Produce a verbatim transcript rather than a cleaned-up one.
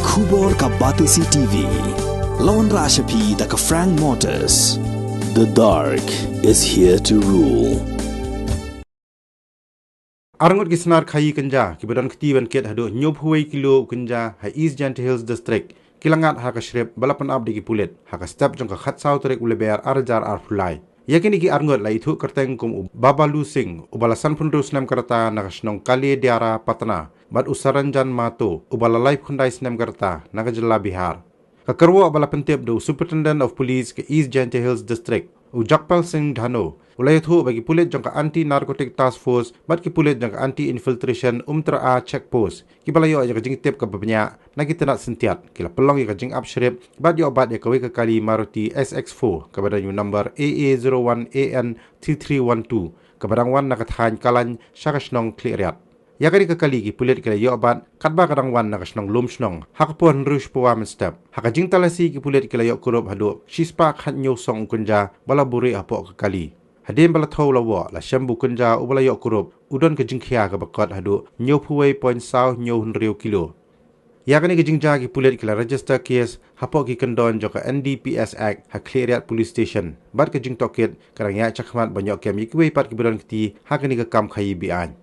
Khubor ka Batesi T V. Lawan Rashapi da ka Frank Motors. The dark is here to rule. Arngut ki snar khaïi kynja kiba don kti ban kit haduh hynñiewphew wei kilo u kynja ha East Jaintia Hills District ki la ngat ha ka shrip ba la pynap da ki pulit ha ka step jong ka khatsaw tarik u Lber ar hajar arphew lai. Ïa kine ki arngut la ithuh kyrteng kum u Babalu Singh uba la sanphew hynriew snem ka rta na ka shnong Kale Diara Patna, bad u Saranjan Mato uba la laiphew khyndai snem ka rta na ka jylla Bihar. Ka kyrwoh ba la pyntip da u Superintendent of Police ka East Jaintia Hills District, u Jagpal Singh Dhano, u la ïathuh ba ki pulit jong ka Anti Narcotic Task Force bad ki pulit jong ka Anti Infiltration Umtra A Check Post kiba la ïoh ïa ka jingtip kaba bniah na ki tnat syntiat ki la pynlong ïa ka jingap shrip bad ïoh bat ïa kawei ka kali Maruti S X four kaba don ïa u number A A zero one A N three three one two, kaba dang wan na ka thaiñ Kalain sha ka shnong Khliehriat. Ïa kane ka kali ki pulit ki la ïoh bat katba ka dang wan na ka shnong Lumshnong ha ka por hynriew shiphew mynstep. Ha ka jingtalasi ki pulit ki la ïoh kurup haduh shispah khathynñiew song u kynja ba la buhrieh hapoh ka kali. Hadien ba la thew la woh, la shem ba u kynja uba la ïoh kurup u don ka jingkhia kaba kot haduh hynñiewphew wei point saw hynñiew hynriew kilo. Ïa kane ka jingjia ki pulit ki la register case hapoh ki kyndon jong ka N D P S Act ha Khliehriat Police Station, bad ka jingtohkit ka dang ïaid shakhmat ban ïoh kem ïa kiwei pat kiba don kti ha kane ka kam khaïi be-aiñ.